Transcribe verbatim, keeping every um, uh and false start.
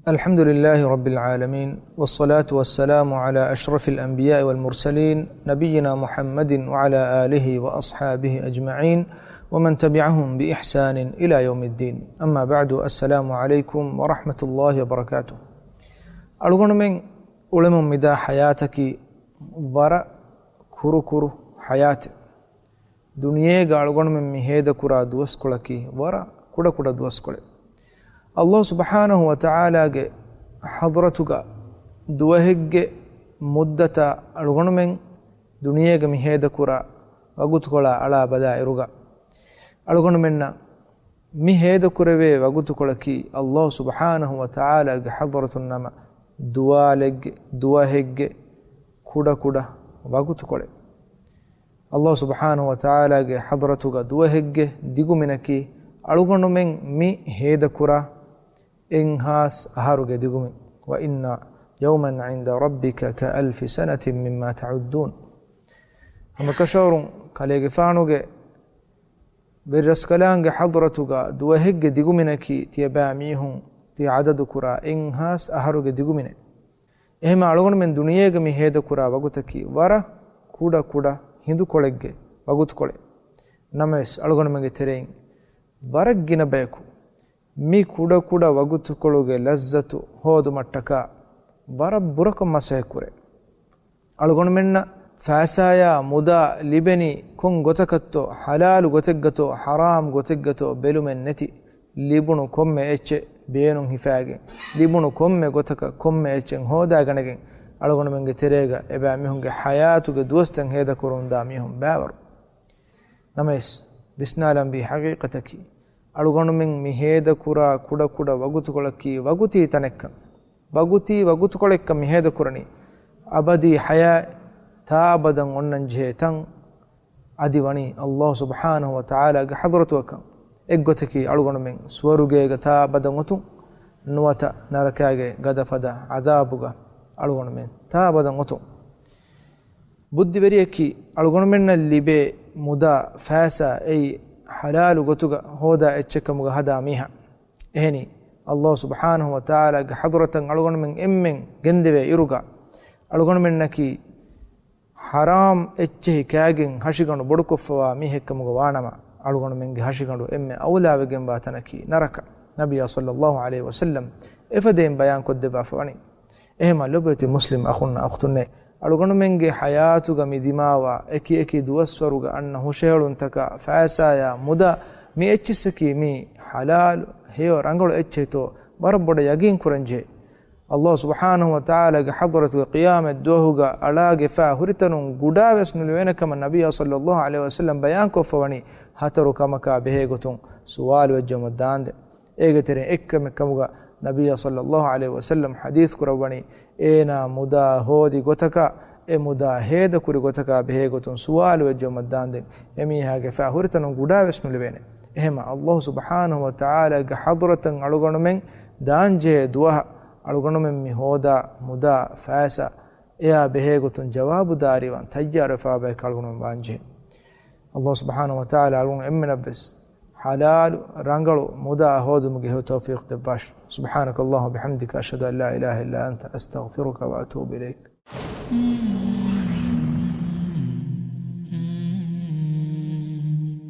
الحمد لله رب العالمين، والصلاة والسلام على أشرف الأنبياء والمرسلين، نبينا محمد وعلى آله وأصحابه أجمعين، ومن تبعهم بإحسان إلى يوم الدين. أما بعد، السلام عليكم ورحمة الله وبركاته. އަޅުގަނޑުމެން އުޅެމުން މިދާ ޙަޔާތަކީ ވަރަށް ކުރުކުރު ޙަޔާތެއް. ދުނިޔޭގަ އަޅުގަނޑުމެން މި ހޭދަކުރާ ދުވަސްކޮޅަކީ ވަރަށް ކުޑަކުޑަ ދުވަސްކޮޅެއް. އައްލާހު ސުބްޙާނަހު ވަތަޢާލާގެ ޙަޟްރަތުގަ ދުވަހެއްގެ މުއްދަތާ އަޅުގަނޑުމެން ދުނިޔޭގަ މި ހޭދަކުރާ ވަގުތުކޮޅާ އަޅާ ބަލާއިރުގަ، އަޅުގަނޑުމެންނަށް މި ހޭދަކުރެވޭ ވަގުތުކޮޅަކީ އައްލާހު ސުބްޙާނަހު ވަތަޢާލާގެ ޙަޟްރަތުން ނަމަ ދުވާލެއްގެ، ދުވަހެއްގެ ކުޑަކުޑަ ވަގުތުކޮޅެއް. އައްލާހު ސުބްޙާނަހު ވަތަޢާލާގެ ޙަޟްރަތުގަ ދުވަހެއްގެ ދިގުމިނަކީ އަޅުގަނޑުމެން މި ހޭދަކުރާ އެއްހާސް އަހަރުގެ ދިގުމިން. وإن يوما عند ربك كألف سنة مما تعدون. ހަމަކަށަވަރުން ކަލޭގެފާނުގެ ވެރިރަސްކަލާނގެ ޙަޟްރަތުގަ ދުވަހެއްގެ ދިގުމިނަކީ ތިޔަބައިމީހުން ތި ޢަދަދުކުރާ އެއްހާސް އަހަރުގެ ދިގުމިނެއް. އެހެމަ އަޅުގަނޑުމެން ދުނިޔޭގަ މި ހޭދަކުރާ ވަގުތަކީ ވަރަށް ކުޑަ ކުޑަ ހިނދުކޮޅެއްގެ ވަގުތުކޮޅެއް. ނަމަވެސް، އަޅުގަނޑުމެންގެ ތެރެއިން ވަރަށް ގިނަ ބަޔަކު މި ކުޑަކުޑަ ވަގުތުކޮޅުގެ ލައްޒަތު ހޯދުމަށްޓަކާ ވަރަށް ބުރަކޮށް މަސައްކަތްކުރޭ. އަޅުގަނޑުމެންނަށް ފައިސާޔާ މުދާ ލިބެނީ ކޮން ގޮތަކަށްތޯ، ޙަލާލު ގޮތެއްގަތޯ، ޙަރާމް ގޮތެއްގަތޯ ބެލުމެއް ނެތި، ލިބުނު ކޮންމެ އެއްޗެއް ބޭނުން ހިފާގެން، ލިބުނު ކޮންމެ ގޮތަކަށް ކޮންމެ އެއްޗެއް ހޯދާގަނެގެން، އަޅުގަނޑުމެންގެ ތެރޭގަ އެބައިމީހުންގެ ޙަޔާތުގެ ދުވަސްތައް ހޭދަކުރަމުންދާ މީހުން ބައިވަރު. ނަމަވެސް، ވިސްނާލަންވީ ޙަޤީޤަތަކީ، އަޅުގަނޑުމެން މި ހޭދަކުރާ ކުޑަކުޑަ ވަގުތުކޮޅަކީ ވަގުތީ ތަނެއްކަން. ވަގުތީ ވަގުތުކޮޅެއްކަން މި ހޭދަކުރަނީ. އަބަދީ ޙަޔާތް ތާއަބަދަށް އޮންނަންޖެހޭ ތަން އަދި ވަނީ އައްލާހު ސުބްޙާނަހު ވަތަޢާލާގެ ޙަޟްރަތުއަކަށް. އެއްގޮތަކީ އަޅުގަނޑުމެން ސުވަރުގޭގަ ތާއަބަދަށް އޮތުން، ނުވަތަ ނަރަކާގެ ގަދަފަދަ ޢަޛާބުގަ އަޅުގަނޑުމެން ތާއަބަދަށް އޮތުން. ބުއްދިވެރިޔަކީ އަޅުގަނޑުމެންނަށް ލިބޭ މުދާ ފައިސާ އެއީ ޙަލާލު ގޮތުގަ ހޯދާ އެއްޗެއްކަމުގަ ހަދާ މީހާ. އެހެނީ، އައްލާހު ސުބްޙާނަހު ވަތަޢާލާގެ ޙަޟްރަތަށް އަޅުގަނޑުމެން އެންމެން ގެންދެވޭ އިރުގަ، އަޅުގަނޑުމެންނަކީ ޙަރާމް އެއްޗެހި ކައިގެން ހަށިގަނޑު ބޮޑުކޮށްފަވާ މީހެއްކަމުގަ ވާނަމަ، އަޅުގަނޑުމެންގެ ހަށިގަނޑު އެންމެ އައުލާވެގެންވާ ތަނަކީ ނަރަކަ. ނަބިއްޔާ ޞައްލައްލާހު ޢަލައިހި ވަސައްލަމް އެފަދައިން ބަޔާންކޮށްދެއްވާފަ ވަނީ. އެހެމަ ލޮބުވެތި މުސްލިމް އަޚުންނާ އުޚްތުންނޭ، އަޅުގަނޑުމެންގެ ޙަޔާތުގަ މި ދިމާވާ އެކި އެކި ދުވަސްވަރުގަ އަންނަ ހުށަހެޅުންތަކާ، ފައިސާޔާ މުދާ، މި އެއްޗިއްސަކީ މީ ޙަލާލު ހެޔޮ ރަނގަޅު އެއްޗެހިތޯ ވަރަށް ބޮޑަށް ޔަގީން ކުރަންޖެހޭ. އައްލާހު ސުބްޙާނަހު ވަތަޢާލާގެ ޙަޟްރަތުގަ ޤިޔާމަތް ދުވަހުގަ އަޅާގެފާ ހުރިތަނުން ގުޑާވެސް ނުލިބޭނެ ކަމަށް ނަބިއްޔާ ޞައްލައްލާހު ޢަލައިހި ވަސައްލަމް ބަޔާންކޮށްފަ ވަނީ ހަތަރު ކަމަކާ ބެހޭގޮތުން ސުވާލުވެއްޖައުމަށް ދާންދެން. އޭގެ ތެރެއިން އެއްކަމެއް ކަމުގަ ނަބިއްޔާ ޞައްލައްލާހު ޢަލައިހި ވަސައްލަމް ޙަދީޘް ކުރައްވަނީ، އޭނާ މުދާ ހޯދި ގޮތަކާ، އެ މުދާ ހޭދަކުރި ގޮތަކާ ބެހޭގޮތުން ސުވާލުވެއްޖައުމަށް ދާންދެން، އެމީހާގެފާ ހުރިތަނުން ގުޑާވެސް ނުލިބޭނެ. އެހެމަ އައްލާހު ސުބްޙާނަހު ވަތަޢާލާގެ ޙަޟްރަތަށް އަޅުގަނޑުމެން ދާންޖެހޭ ދުވަހަށް އަޅުގަނޑުމެން މި ހޯދާ މުދާ ފައިސާ އެއާ ބެހޭގޮތުން ޖަވާބުދާރީވާން ތައްޔާރުވެފާ ބަޔަކަށް އަޅުގަނޑުމެން ވާންޖެހޭ. އައްލާހު ސުބްޙާނަހު ވަތަޢާލާ އަޅުގަނޑު އެންމެނަށްވެސް ޙަލާލު ރަނގަޅު މުދާ ހޯދުމުގެ ހެޔޮ ތައުފީޤު ދެއްވާށި. سبحانك اللهم وبحمدك، أشهد أن لا إله إلا أنت، أستغفرك وأتوب إليك.